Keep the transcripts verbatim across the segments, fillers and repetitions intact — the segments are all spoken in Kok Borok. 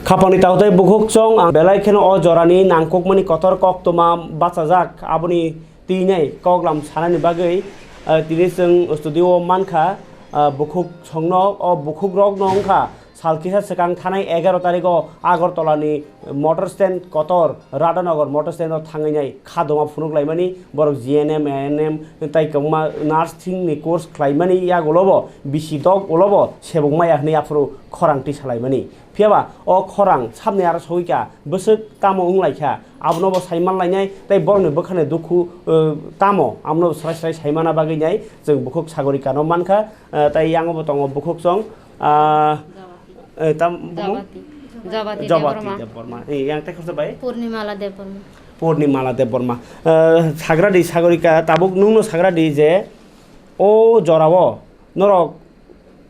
Khapangni taotai bukhuk chong ang belai kheno o jorani nangkukmani kotor koktwma bachajak, aboni twi nai koklam sanani bagwi, eh, tini chwng studio o mankha, eh, bukhuk chongno, o bukhuk rokno wngkha sal kisa swkang thanai egaroh tarigo Agartala ni motor stand kotor Radhanagar motor stand o thangwi nai kha doma phunuk laimani, borok G N M, A N M tai kwbangma nursing ni course khlaimani yagulobo bisi dok ulobo sebuk maya hwnwi aphuru khorang twi salaimani. Phiyaba o khorang sabni aro sogwi kha, bwswk tamo wng lai kha, abono bo sai man lainai, tei borokni bwkhani dukhu, eh, tamo, abono bo srai srai sai mana bagwi nai chwng bukhuk Sagorikano mankha, eh, tei yango bo tongo bukhuk chong, ah, eh, tam, bumung? Jabati. Jabati Jabati Debbarma. Debbarma. Eh, yang tei khorsa bai? Purnimala Debbarma. Purnimala Debbarma. Eh, sagradi Sagorika, tabuk nungno sagradi je o jorao norok,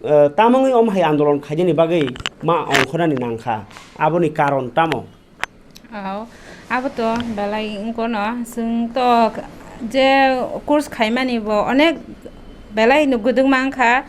eh, tamangwi om hai andolon khainani bagwi ma ongkhornani nangkha. Aboni karon tamo? Ao, abo to belai wngkha no, chwng to je course khaimani bo onek belai no gwdwng ma wngkha.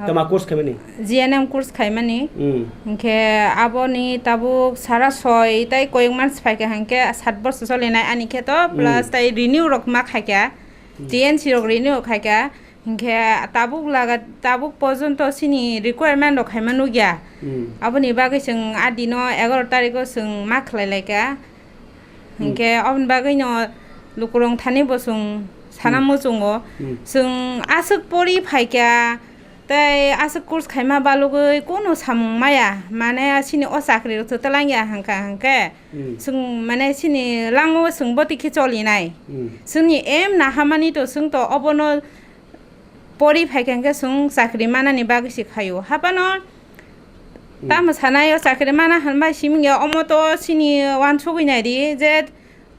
Tama course khaimani? G N M course khaimani. Hmm. Hinkhe aboni tabuk sara soi tai koyok mas phaikha hinkhe sat bosor solinai ani khe to, hmm, plus tai renew rok ma khaikha. Hmm. T N C rok renew khaikha. Hinkhe tabuk laga, tabuk porjonto chini requirement rok khaima nukya. Hmm. Aboni bagwi chwng a dino egaroh tariko chwng ma khlai laikha. Hmm. Hinkhe aboni bagwino lukurok thani bo chwng sana, hmm, muchungo. Hmm. Chwng aswk pori phaikha, tei aswk course khaima balugwi kunu samung maya. Mane chini o chakri rok twtwlangya hangkha hangkhe. Hmm. Chwng mane chini lango chwng boti khe cholinai. Hmm. Chwngni aim nahamani to chwng to obono pori phaikha hwnkhe chwng chakri manani bagwi se khaio. Haphano, hmm, tamo sanai o chakri mana hwnbai simi wngya, omo to chini uansugwi naidi je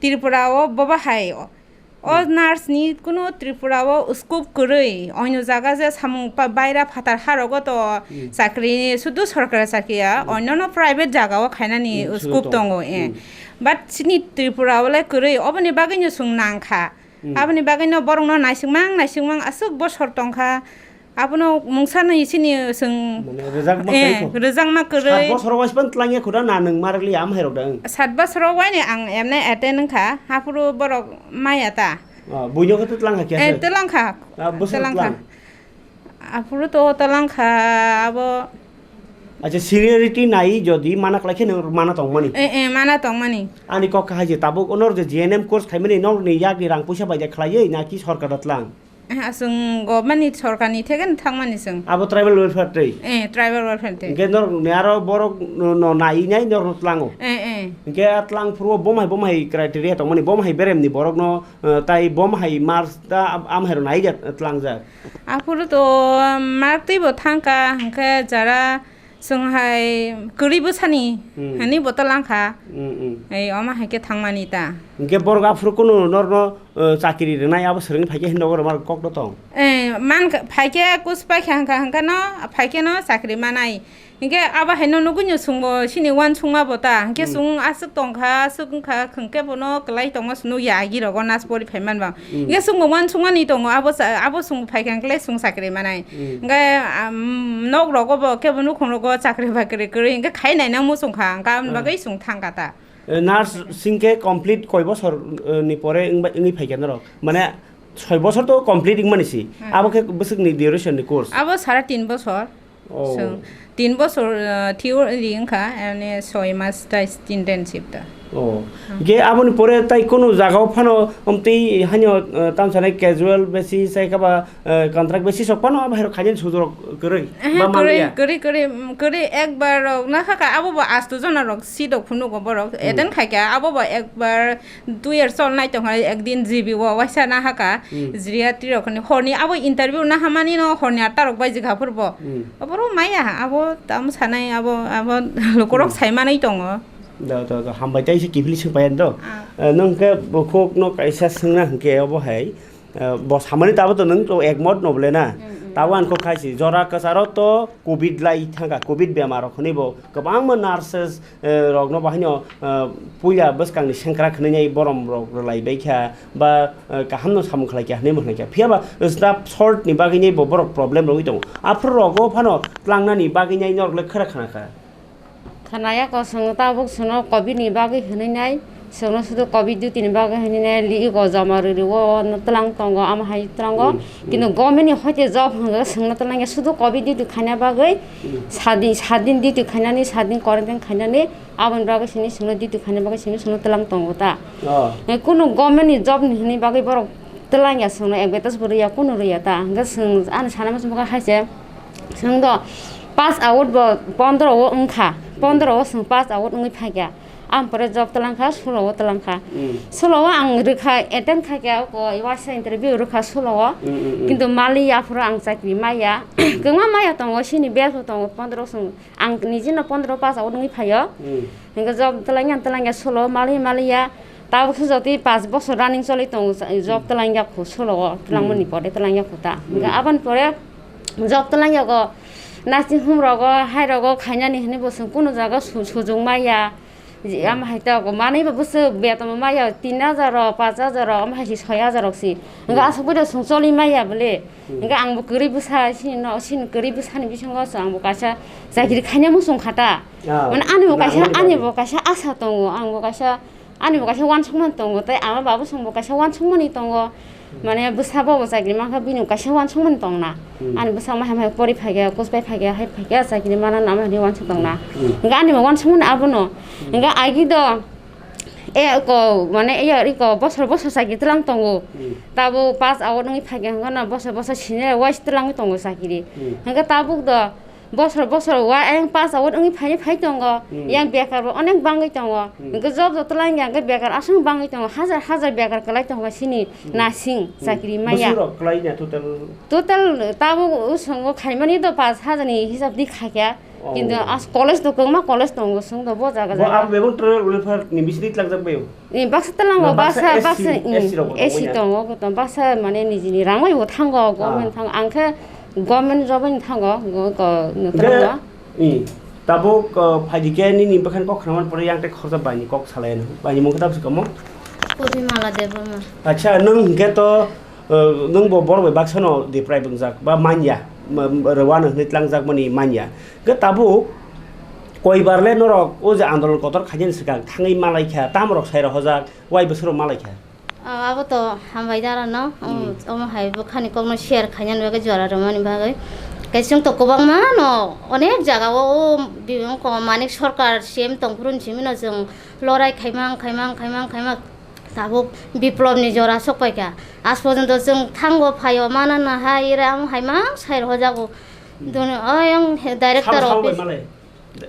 Tripura o bobo hai o, o, hmm, nurse ni kunu Tripura o scope kwrwi, oino jaga je samung pa-, baira phatar ha rogo to, hmm, chakri sudu sorkar chakri ya, hmm, oino no private jaga o khainani, hmm, sudu scope tongo. Tongo, eh. Hmm. But chini Tripura o le kwrwi, oboni bagwi no chwng nangkha. Hmm. Aboni bagwino borokno naisingmang naisingmang aswk bosor tongkha. Abono mungsa nai chini chwng, mane, rwjakma, eh, kwrwi kho. Rwjakma kwrwi. Sat bosoro waispan twlangya kho da na nwng ma rwkliya amhairok da wng? Sat bosoro waini ang emne attend wngkha, aphuru borok maya ta. Ah, buino khe twlang kha khe? Eh, se? Twlang kha. Ah, bwswk twlang kha. Twlang? Aphuru to twlang kha abo. Acha, seniority nai jodi mana kwlai khe nwng mana tongmani? Eh, eh, mana tongmani. Ani kok kha hai je tabuk onor je G N M course khaimani nokni yakni rang puisa bai de khlaiwi naki sorkar da twlang? Eh, aswng government ni, sorkar ni theke no thangmani chwng. Abo tribal welfare tei? Eh, tribal welfare tei. Hwnkhe norok ni aro borok no, no nai nai norok tlango. Eh, eh. Hwnkhe a tlang phuru bo mai, bo mai criteria tongmani, bo mai berem ni borok no, eh, tai bo mai marks da am, am hai rok nai ja tlangjak. Aphuru to mark twi bo thangkha, hwnkhe jara chwng hai kwrwi bwsani, hmm, hwnwi bo twlang kha. Hmm, hmm. Ei, omo hai khe thangmani ta. Hwnkhe borok aphuru kunu norno, eh, chakiri rwnai abo swrwngwi phai khe hinwi norok kok no tong? Eh, man kha, phai khe kus pai kha hwnkha, hwnkha no phai khe no chakiri manai. Hwnkhe abo hai no nugui no chwngbo chini uansukma bo ta. Hwnkhe, hmm, chwng aswk tong kha, aswk wng kha, hwnkhe bono kwlai tongma se nukya agi rogo nas pori phai man ba. Hmm. Hwnkhe chwngbo uansukmani tongo, abo cha-, abo chwng phai kha hwnkhe le chwng chakiri manai. Hmm. Hwnkhe, um, nok rogo bo kebo nukhung rogo chakri bakri kwrwi hwnkhe khai naina muchung kha, hwnkhe aboni, hmm, bagwi chwng thang kha ta. Eh, nurse singkhe complete koi bosor, eh, ni pore wngba-, wngwi phaikha norok? Mane soi bosor to complete wngmani si. Hmm. Abo khe bwswkni duration ni course? Abo sara tin bosor. Oh. So, tin bosor, eh, theory wngkha, mane soi mas tai internship ta. Oh. Hmm. Ge aboni pore tai kunu jagao phano omtwi hanyo, eh, tamsane casual basis, sai kaba, eh, contract basis rok phano abo hai rok khainani sujurok kwrwi. Ehe, ba kwrwi, manliya? Kwrwi, kwrwi, mm, kwrwi ekbar rok na kha ka, abo bo asto jona rok seat rok phunugo borok. Hmm. Attend khai kha, abo bo ekbar two years chol nai tong kha, ekdin G B o waisa na ha ka, hmm, geriatric rok ni horni abo interview na hamani no horni atta rok bai jikha phur bo. Hmm. Abo ro maya, abo tam sanai, abo, abo lukurok, hmm, sai manai tongo. Da, da, da, hambai tai se kiphilwi swng pai do. Ah. Eh, nung khe bukhuk no kaisa swngna hwnkhe obo hai. Eh, bo samani tabo to nwng to ekmot no bole na. Mm, mm. Tabo ang kok khai si, jora kwcharo to covid lai thangkha, covid bemar rok hwnwi bo kwbangma nurses, eh, rok no bahai no, eh, puila bwskang ni sengkrak hwnwi nai borom rok rwlai bai kha, ba, eh, kaham no samung khlai kha hwnwi bo hwnwi kha. Phiya ba staff short ni bagwi nai bo borok problem rwui tongo. Aphuru rogo phano tlangnani bagwi nai norok le khera khna kha. Khnaya ko chwng tabuk chwngno covid ni bagwi hwnwi nai, chwngno sudu covid duty ni bagwi hwnwi nai, li-, iko joma rwrwi o no twlang tongo, amo hai twlango. Hmm, hmm. Kintu government ni hoite job hwnjak chwngno twlang ya, sudu covid duty khaina bagwi Hmm. sadin, sadin duty khainani, sadin quarantine khainani, aboni bagwi sini chwngno duty khaina bagwi sini chwngno twlang tongo ta. Oh. Eh, kunu government ni job ni hwnwi bagwi borok twlang ya chwngno, advertise bo rwya, kunu rwya ta. Hwnkhe chwng ani sana muchung hai se, chwng do pass out bo pondro o wngkha, pondro o chwng pass out wngwi phaikha. Ang pore job twlang kha, sulo o twlang kha. Mm. Sulo o ang rwkha, attend kha khe, o ko, waisa interview rwkha sulo o. Mm, mm, mm. Kintu mali aphuru ang chakri maya. Kwma maya tongo, sini bel bo tongo, pondro song. Ang nijino pondro pass out wngwi phaio. Mm. Hingke job twlang ya, twlang ya sulo o mali, mali ya. Tabuk se jotoi paanch bosor running choli tongo, job Mm. twlang ya khu sulo o, twlang Mm. mani pore twlang ya khu ta. Hingke Mm. aboni pore job twlang ya go, nursing home rogo, hai rogo khainani hinui bo chwng kunu jaga su-, sujung maya. Je, ama hai ta go manwi bo bwswk beton bo maya tin hajar rok, paanch hajar rok, ama hai se soi hajar rok si. Hingke Hmm. aswk bai da chwng choli maya bole. Hmm. Hingke ang bo kwrwi bwsa sini no, sini kwrwi bwsani bisingo chwng ang bo kaisa chakri khaina muchung kha ta. Ah, Mane ani bo kaisa, nangmani ani bagwi. bo kaisa asa tongo, ang bo kaisa, ani bo kaisa uansukmani tongo, tei ama babu chwng bo kaisa uansukmani tongo. Mane bwsa bo bo chakri mankha, bini kaisa uansukmani tongna. Hmm. Ani bwsa ma hamya pori phaikha, kusbai phaikha, hai phaikha, chakri mana nama hinui uansuk tongna. Hmm. Hingke ani bo uansukmani abono. Hmm. Hingke agi do, e ko, mane e iko bosor bosor chakri twlang tongo. Hmm. Tabo pass out wngwi phaikha, hingke no bosor bosor senior wise twlangwi tongo chakri. Hmm. Hingke tabuk do, Bosor bosor wa ayang pass out wngwi phai phai tongo. Hmm. Yang bekar bo onek bangwi tongo. Hmm. Hingke job joto line yang ke bekar aswk bangwi tongo. Hajar hajar bekar kwlai tongo sini Hmm. nasing Hmm. chakri maya. Bwswk rok kwlai ya total? Total tabuk usongo khaimani do paanch hajar ni hisab di khaikha. Oh. Kintu as college do kwbangma college tongo, chwng do bo jaga Bo jaga. Abo bebak travel welfare ni bisini tlangjak baio? Ni baksa tlango, No, baksa baksa, S C, baksa, mm, S C rok bo S C tongo ya? tongo, kotom baksa mane nijini rangwi bo thango, Ah. government thango. Ang khe government job ni thango, go, go, Hingke, notrango. i, tabuk, uh, phaidi khe nini bwkhani kok khnaman pore yang tei khoroksa baini kok salai ano. Baini mung khe tabuk se kamo? Purbi Mala Debbarma. Acha, nwng hingke to, uh, nwng bo borok bai baksa no deprai bungjak ba manya, ma, ma, rwano hwnwi tlangjak mani manya. Hingke tabuk koibar le norok o je andolon kotor khainani swkang thangwi malai kha, tamo rok sai rohojak, wai bwswk rok malai kha. Ah, abo to hambai da rano. Hmm. Omo hai bwkhani kokno share khainani bagwi jora rwmani bagwi. Khe chwng to kwbangma no onek jaga o, o bi-, wngkha manik sorkar C M tongphuru ni simi no chwng lorai khaimang, khaimang, khaimang, khaimang tabuk biplop ni jora sok paikha. Aaj porjonto chwng thango phaio mana na hai ere amo hai mang sai rohojago. Hmm. Dono oyang he director Sabo, sabo bai office. malai?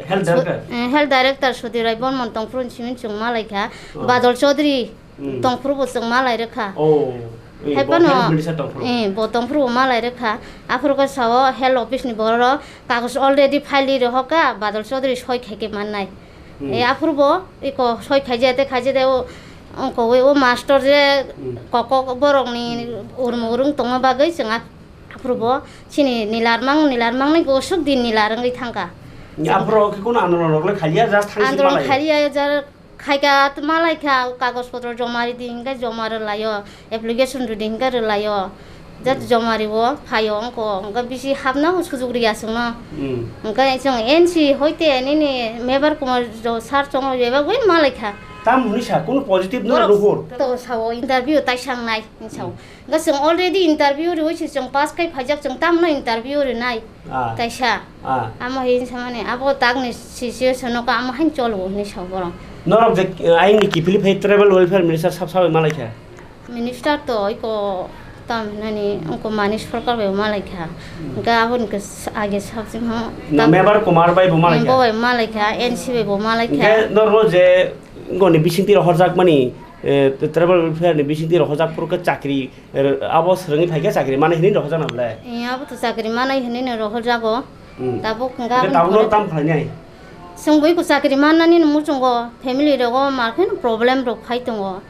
Health Su-, director? eh, health director Sudhir Rai Bormon tongphuru ni simi chwng malai kha. Oh. Badal Chaudhary Hmm. tongphuru bo chwng malai rwkha. Oh, eh, Hai bo phano, health minister tongphuru. eh, bo tongphuru bo malai rwkha. Aphuru khe sao health office ni borok rok kagoj already file ri rohor kha, Badal Chaudhary soi khai khe mannai. Hmm. Eh, aphuru bo iko soi khaijak de, khaijak de, o, ongko o master je Hmm. kok kok borok ni Hmm. urmo urung tongma bagwi chwng a Aphuru bo chini nilar mang, nilar mang nai bosok din nilar wngwi thangkha. Ni aphuru khe kono andolon rok le khaliya, just thang si Andolon malai. khaliya, jar khaika malai kha, kagoj potro joma ridi hinkhe joma rwlaio, application ridi hinkhe rwlaio. Jat Hmm. joma riwo phaio wngkho, wngkha bisi hapna o sujuk riya chwngno. Hmm. Wngkha chwng N C hoite nini Mebar Kumar jo sir chongo bebak bai malai kha. Tam hwnwi sa, kono positive no Borok nuhur. To sao interview tai sangnai, sao. Hmm. Ga chwng already interview riwi se chwng pass khai phaijak, chwng tamno interview rinai. Ah. Kaisa. Ah. Amo hin samani abo takni situation o ka amo hain cholo hinwi sa borok. Norok je, eh, aini kiphilwi phai tribal welfare minister sab sabai malai kha. Minister to iko tam hinani ongko mani sorkar bai malai kha. Hmm. Ga aboni ke s-, age sabjing ho. Na tam Mebar Kumar bai bo malai kha. Bo bai malai kha, N C bai bo malai kha. Ga norok je goni bisingtwi rohorjak mani, eh, tribal welfare ni bisingtwi rohorjak phuru khe chakri Er, abo swrwngwi phaikhe chakri manwi hwnwi rohorjakna bwle? Eh, abo to chakri manwi hwnwi no rohorjago. Hmm. Tabuk hwnkha Hwnkhe aboni tabukno pore tam khlainai? Chwng bai ko chakri mannani no muchungo, family rogo markheno problem rok phai tongo.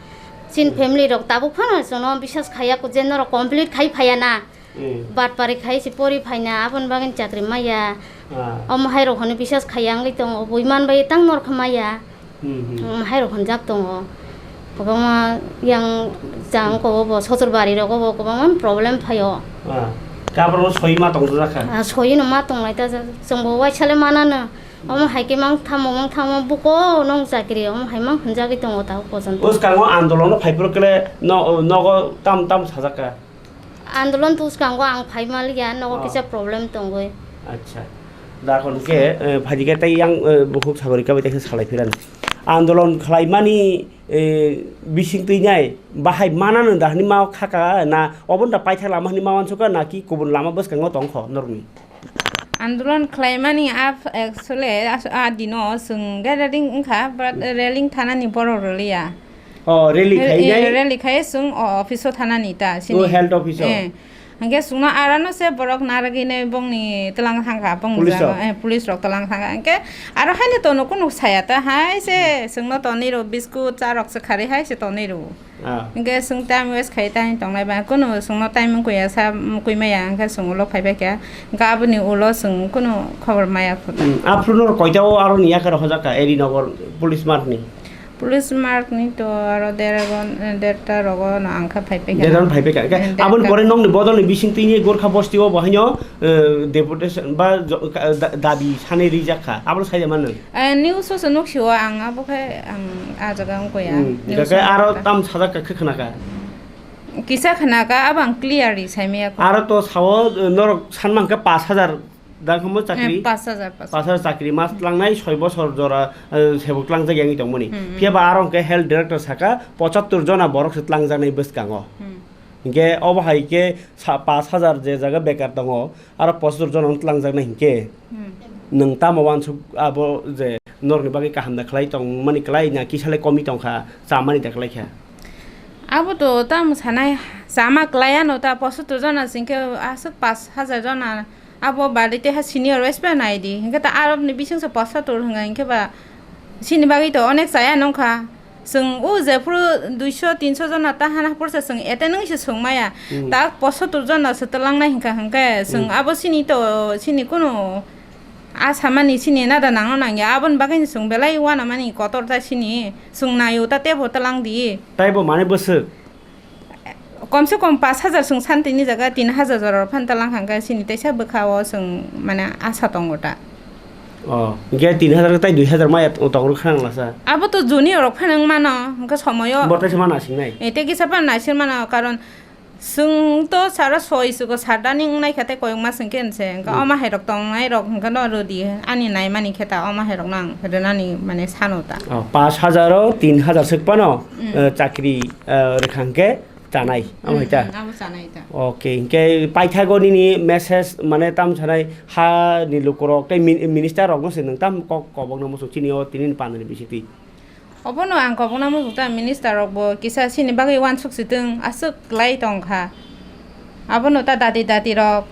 Chin Hmm. family rok tabuk phano chwngno bisas khaiya ko je norok complete khai phaiya na. Hmm. Bat pari khai se pori phaina aboni bagwi chakri maya. Ah. Omo hai rok hwnwi bisas khaiya wngwi tongo, bui man bai tang norkha maya. Hmm, hmm. Um, hai rok hwnjak tongo. Kwbangma yang jang ko bo Soturbari rogo bo kwbangma problem phaio. Ah, kaborok soi ma tong jakha? Ah, soi no ma tonglai ta, chwng bo waisa le manano. Omo hai khe mang thamo, mang thamo buko nong chakri, omo hai mang hwnjagwi tongo ta o pojon. Bwskango andolono phaiphuru kle no-, nogo tam tam sajak kha. Andolon bwskango ang phai maliya, nogo Oh. kisa problem tongwi. Acha. Da kon ke, eh, phaidi khe tei yang, eh, bukhuk sagori kabai tei khe salai phiran. Andolon khlaimani, eh, bising twi nai bahai manano da hwnwi ma khaka na oboni da paithak lama hwnwi ma wansukha na ki kubun lama bwskango tongkho norokni? Andolon khlaimani a, actually, as-, a dino chwng gathering wngkha, but rally thanani borok rwliya. Oh, rally khai Eh, nai? Rally khai chwng o office o thanani ta, sini. Oh, health office o? Eh. Hwnkhe chwngno arano se borok narwgwinai bongni twlang thangkha, bong Police jaga, rok? Eh, police rok twlang thangkha. Hwnkhe aro haino tono kunu saya ta, hai se chwngno tonwi rw biscuit, cha rok se kharwi hai se tonwi rw. Ah. Hwnkhe chwng time waste khai tang tongnai ba, kunu chwngno time wngkha ya, sa wngkha maya, hwnkhe chwng ulo phaibai kha, hwnkhe aboni ulo chwng kunu khobor maya phuta. Hmm, aphuru norok koita o aroni yakar hojak kha, Eri Nagar Police Mart ni? Police Mart ni to aro deragon, derta rogo no ang kha phaibai kha. Deragon phaibai kha. Hwnkhe Eh, aboni derta. Pore nongni bodol ni bising twi ni Gorkha bosti o bo haino, eh, deputation ba jo-, ka-, da-, dabi sanai rijak kha. Abono sai mano. Eh, news o se nuk sio ang abo khai ang ah jaga wngkha ya. Hmm, News hwnkhe o aro ta. Tam sajak kha khwna kha. Kisa khwna kha, abo ang clearly sai maya kho. Aro to sao, eh, norok san man kha pash hajar dang kha mo chakri? Eh, pash hajar, pash hajar. Pash hajar chakri mas tlangnai soi bosor jora, eh, sebuk tlangjak yang tongmani. Hmm, hmm. Phiya ba aro hwnkhe health director saka pochattor jona borok se tlangjaknai bwskango. Hmm. Hwnkhe obo hai khe sa-, pash hajar je jaga bekar tongo, aro pochattor jona wng tlangjaknai hinkhe Hmm. nwng tamo wansuk abo je norokni bagwi kaham da khlai tongmani klai na kisa le komi tongkha, chamani da khlai kha? Abo to tamo sanai, chama klai ano ta, pochattor jona singkhe aswk pash hajar jona abo bari teha senior wise ba nai di, hinkhe ta arokni bisingsa pochattor hwnga hinkhe ba chini bagwi to onek chaya nongkha. Chwng o jephuru duiso tinso jona ta hana haphuru se chwng ete nungwi se chwng maya. Hmm. Ta pochattor jona se twlang nai hinkha hinkhe chwng Hmm. abo chini to chini kunu a samani chini nada nangno nangya aboni bagwi chwng belai uanamani kotor ta chini chwng naio ta tebo twlang di. Taibo mane bwswk? Komse kom pash hajar chwng santini jaga tin hajar jora phan twlang hinkha chini teisa bwkha o chwng mane asa tongo ta. Oh, hwnkhe tin hajar tai dui hajar maya tong-, tongro kha nang lasa. Abo to junior rok phano wng mano, hwnkhe somoyo. Bo teisa ma nasingnai? Eh, tei kisa phano naising mano, karon chwng to sara soi sugo sardani wngnai khe tei koyok mas hwnkhe nse, hwnkhe Hmm. omo hai rok tongnai rok hwnkhe no rwdi, ani naimani khe ta omo hai rok no ang rwnani mane sano ta. Oh, pash hajar o tin hajar swk phano, Hmm. eh, chakri, eh, rwkha hwnkhe chanai, amo hai ta? Hmm, amo chanai ta. Okay, hwnkhe paithago nini message mane tam sanai ha ni lukurok tei min-, minister rokno se nwng tam kok kobokna muchung chini o tini ni pandani bisingtwi? Obono ang kobokna muchung ta, minister rok bo kisa chini bagwi uansuk si twng aswk klai tong kha. Abono ta dati dati rok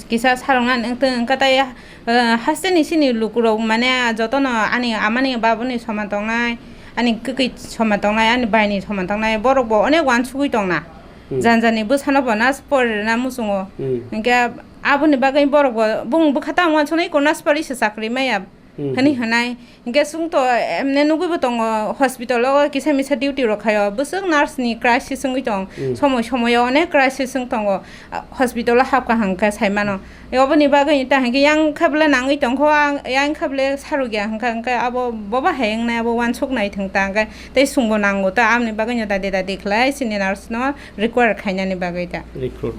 kisa sarwngna wng twng wngkha tai, eh, hasteni chini lukurok mane jotono ani amani babuni soman tongnai, ani kwkwi soman tongnai, ani baini soman tongnai, borok bo onek uansugwi tongna. Hmm. Jan jani bwsano bo nas pori rwna muchungo. Hmm. Hinkhe aboni bagwi borok bo bung bwkha tamo uansuknai iko nas pori se chakri maya Hmm. hwnwi hwnai. Hinkhe chwng to emne nugwi bo tongo hospital o kisa misa duty rok khaio. Bwswk nurse ni crisis wngwi tong. Hmm. Somoi somoi o onek crisis wng tongo. Ah, hospital o hapkha hwnkhe sai mano. Oboni bagwi ta hinkhe yang khe bwle nangwi tongkho, ang, yang khe bwle sarugya hwnkha, hwnkhe abo boba hai wngnai, abo uansuk nai thwng ta, hwnkhe tei chwngbo nango ta, aboni bagwino dadi dadi khlai chini nurse no require khainani bagwi ta. Recruit.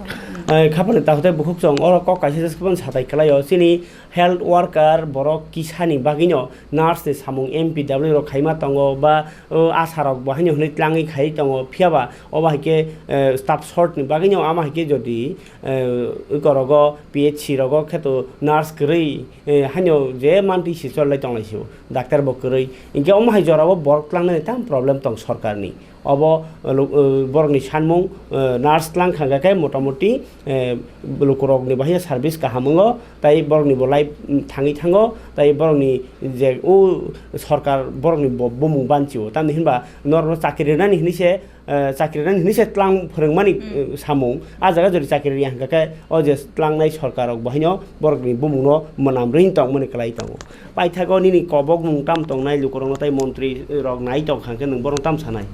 Ai, khapani takhwtai bukhuk chwng oro kok kaisa jeswk phano satai kwlaio, chini health worker borok kisani bagwino nurse ni samung M P W rok khaima tongo ba, o, asha rok bo haino hwnwi tlangwi khai tongo, phiya ba obo hai khe, eh, staff short ni bagwino ama hai khe jodi, eh, eko rogo P H C rogo khe to nurse kwrwi, eh, haino je mantwi se chol lai tong lai se o, doctor bo kwrwi. Hinkhe omo hai jora o borok tlangnani tam problem tong sorkar ni. Obo, eh, lo-, eh, borok ni sanmung, eh, nurse tlang kha khe motamoti, eh, lukurok ni bahai service kaham wngo, tai borok ni bo life, mm, thangwi thango, tai borok ni je o sorkar borok ni bo bumung banchi o. Tamni hinba norok no chakri rwnani hinwi se, eh, chakri rwnani hinwi se tlang phwrwngmani, Mm. eh, samung. A jaga jodi chakri riya hwnkha khe o je tlangnai sorkar rok bo haino borok ni bumung no mwnam rwui tongmani kwlai tongo. Paithago nini kobokmung tam tongnai lukurokno tai montri rok nai tong kha hwnkhe nwng bohrok tam sanai?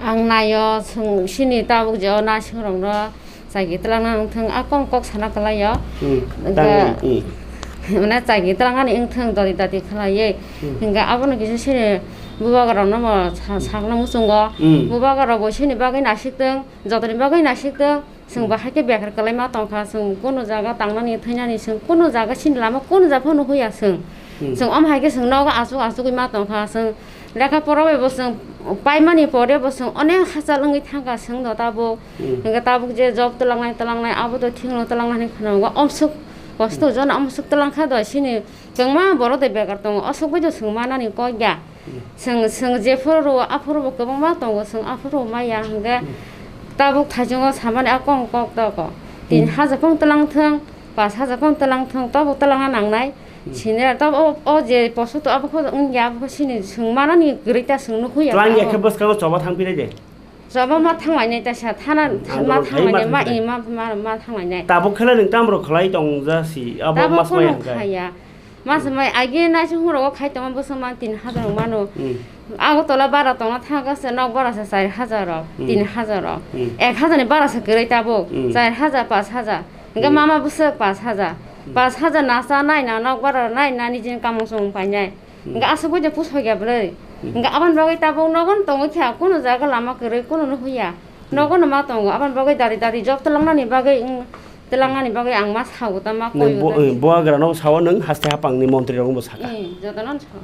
Ang naio, chwng chini tabuk je o naising rokno chakri twlangna wng thung, a kok kok sana kwlaio. Hmm, Hwnkhe tamo, hmm. Mane chagi twlang ani wngthwng dori dati khlaiwi. Hmm. Hingkhe abono kisa sini bubagra rokno bo sa-, Hmm. sakno muchungo. Hmm. Bubagra rok bo sini bagwi naisik tong, jotoni bagwi naisik tong. Chwng Hmm. bo hai khe bekar kwlai ma tongkha, chwng kunu jaga tangnani thwinani chwng kunu jaga sini lama kunu jaga phano huya chwng. Hmm. Chwng omo hai khe chwng nogo achuk achugwi ma tongkha, chwng lekha pora bai bo chwng paimani pore bo chwng onek hachal wngwi thangkha chwng do tabuk. Hmm. Hingkhe tabuk je job twlangnai twlangnai abo do thikno twlangnani khwnago omsuk kosto Hmm. jona omsuk twlang kha do sini kwbangma borok de bekar tongo, aswk bai do chwng manani kok ya. Hmm. Chwng, chwng jephuru rwo aphuru bo kwbangma tongo, chwng aphuru bo maya hingkhe Hmm. tabuk thaichungo samani a kok kok tok. Tin Hmm. hajar phung twlang thung, pas hajar phung twlang thung, tabuk twlangna nangnai. Hmm. Sini tabuk o, o je poso to abo kho wngya, abo kho sini chwng manani kwrwi ta chwng nukhuya Twlang ya abo. Khe bwskango choba thang philai de. Choba ma thanglainai ta sa thana Hmm, ma andolon khai thanglainai ma ma thanglainai. I ma, ma, ma thanglainai. Tabuk khe le nwng tamo rok khlai tong ja si, abo Tabuk mas mai kono hwnkhe. Khaya. Mas Hmm. mai agi naising horo khai tongma bwswk man tin hajar rok mano. Hmm. Agartala bara tongna thang kha se nok bara se char hajar rok, Hmm. tin hajar rok. Hmm. Ek hajar ni bara se kwrwi tabuk. Hmm. Char hajar, pas hajar. Hingkhe Hmm. mama bwswk pas hajar. Hmm. Pas hajar na cha nai na nok bara nai na nijini kamung chumung painai. Hmm. Hingkhe aswk bai de pusok ya bwrwi. Hmm. Hingkhe aboni bagwi tabuk nogo no tongo khe, kunu jaga lama kwrwi, kunu no huya. Hmm. Nogo no ma tongo, aboni bagwi dati dati job twlangnani bagwi, wng, twlangnani bagwi ang ma sago ta ma Nang koi bo-, ta. Eh, buagra no sao nwng haste hapang ni montri rok bo saka. Eh, joto no saka.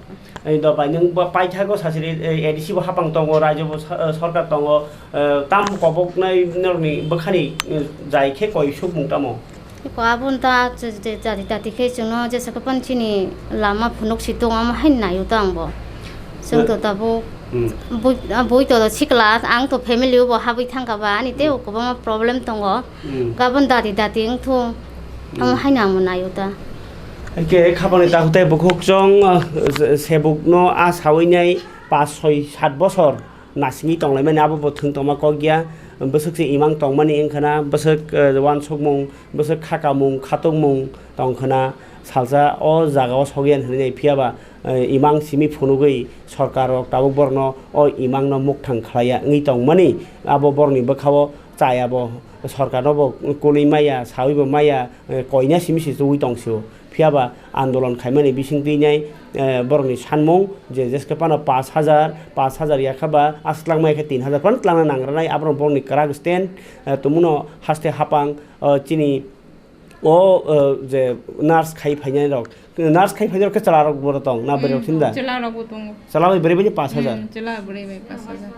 Eh, do bai nwng bo paithago sasiri, eh, A D C bo hapang tongo, rajyo bo sa-, eh, sorkar tongo, eh, tam koboknai norokni bwkhani, eh, jai khe koi sukmung tamo? Eko aboni ta je, je, jati, jati khe chwngno jesa khe pan chini lama phunuk si tongo, omo hai naio ta ang bo. Chwng to Eh. Tabuk Hmm. bui, ah, bui to sikla, ang to family o bo habwi thang kha ba, ani tei Hmm. o kwbangma problem tongo. Hmm. Gabon dati, dati wng thung, omo Hmm. hai no ang bo naio ta. Hai khe khapangni takhuk tei bukhuk chwng, ah, se-, sebukno a sawi nai pas, soi, sat bosor. Nasingwi tonglaimani abo bo thwng tongma kok ya. Bwswk se imang tongmani wngkhana, bwswk, eh, uansukmung, bwswk khakamung, khatungmung tongkhana, salsa o jaga o sogwi ya hinwi nai. Phiya ba, eh, imang simi phunugwi sorkar rok tabuk borokno o imang no mukthang khlai ya wngwi tongmani, abo borokni bwkha o chaya bo, sorkar no bo kwlwi maya, sawi bo maya, eh, koina simi se chugwi tong sio. Phiya ba andolon khaimani bising twi nai, eh, borokni sanmung je jeske phano pas hajar, pas hajar ya kha ba aswk tlangma ya khe tin hajar phano tlangna nang rwnai, aborok borokni kwrak stand, eh, tongmano haste hapang, eh, chini o, eh, je nurse khai phainai rok, nurse khai phainai rok khe chwla rok bo tong na bwrwi rok Hmm, sin da? Chwla rok bo tongo. Chwla bai bwrwi bai pas hajar. Hmm, chwla bwrwi bai pas hajar.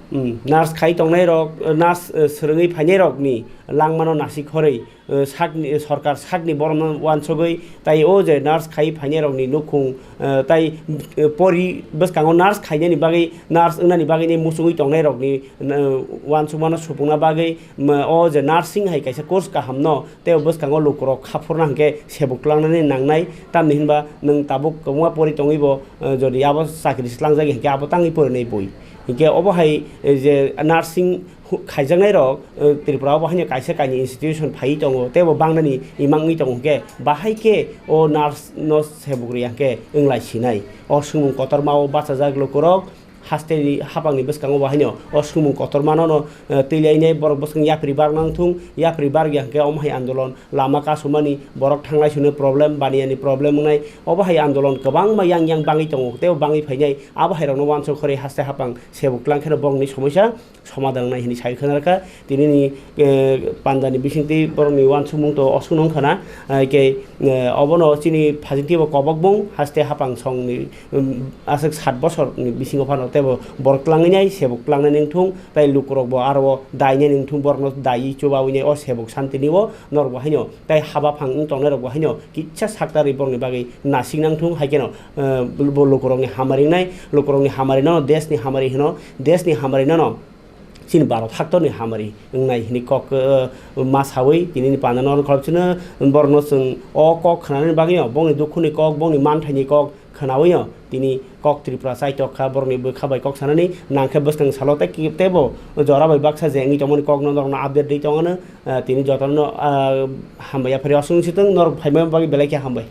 Hmm, nurse khai tongnai rok, eh, nurse, eh, swrwngwi phainai rokni langmano nasik horwi, eh, sakni, eh, sorkar sakni borokno uansugwi, tai o je nurse khai phainai rokni nukhung, eh, tai, eh, pori bwskango nurse khainani bagwi, nurse wngnani bagwi ni muchungwi tongnai rokni, eh, uansukmano supungna bagwi, ma, o je nursing hai kaisa course kaham no, tei o bwskango lukurok khaphurna hwnkhe sebuk twlangnani nangnai, tamni hinba nwng tabuk kwbangma pori tongwi bo, eh, jodi abo chakri se tlangjak hwnkhe abo tangwi porinai bui. Hwnkhe obo hai, eh, je nursing hu-, khaijaknai rok, eh, Tripura o bo haino kaisa kainwi institution phaiwi tongo, tei bo bangnani imang wngwi tongo, hwnkhe bahai khe o nurse no sebuk rwya hwnkhe wnglai sinai. O swngmung kotorma o bachajak lukurok haste ni hapang ni bwskango bo haino o swngmung kotorma no, no, eh, twilainai borok bwskang yapri barna wngthung, yapri barya hwnkhe omo hai andolon lama kasumani borok thanglai suni problem, baniya ni problem wngnai, obo hai andolon kwbangma yang yang bangwi tongo, tei o bangwi phainai abo hai rokno uansuk khorwi haste hapang sebuk tlang kheno borokni somoisa somadhan wngnai hinwi sai khwna rwkha. Tini ni, eh, pandani bisingtwi borokni uansukmung to osukno wngkha na, eh, khe, eh, obono chini phajingtwi bo kobokbung haste hapang songni, um, aswk sat bosorni bisingo phano teibo borok twlangwi nai, sebuk twlangnai wngthung, tei lukurok bo aro o dainai wngthung, borokno daiwi chubawi nai o sebuk santini o norok bo haino tei haba phang wng tongnai rok bo haino kisa saktarwi borokni bagwi nasik nangthung, hai kheno, eh, bo lukurokni hamari wngnai, lukurokni hamari no desni hamari hino, desni hamari no no chini Bharat haktorni hamari wngnai hwnwi kok, eh, ma sawi tini ni panda no khorokchino borokno chwng o kok khnanani bagwino bongni dukhuni kok, bongni manthaini kok khnawi no tini kok Tripura chaitok kha, borokni bwkha bai kok sanani nangkhe bwskang salo tei ki-, teibo jora bai baksa je wngwi tongmani kokno norokno update rwi tongano, eh, tini jotono, ah, hambai yaphari osong sitwng norok phaima bagwi belai khe hambai.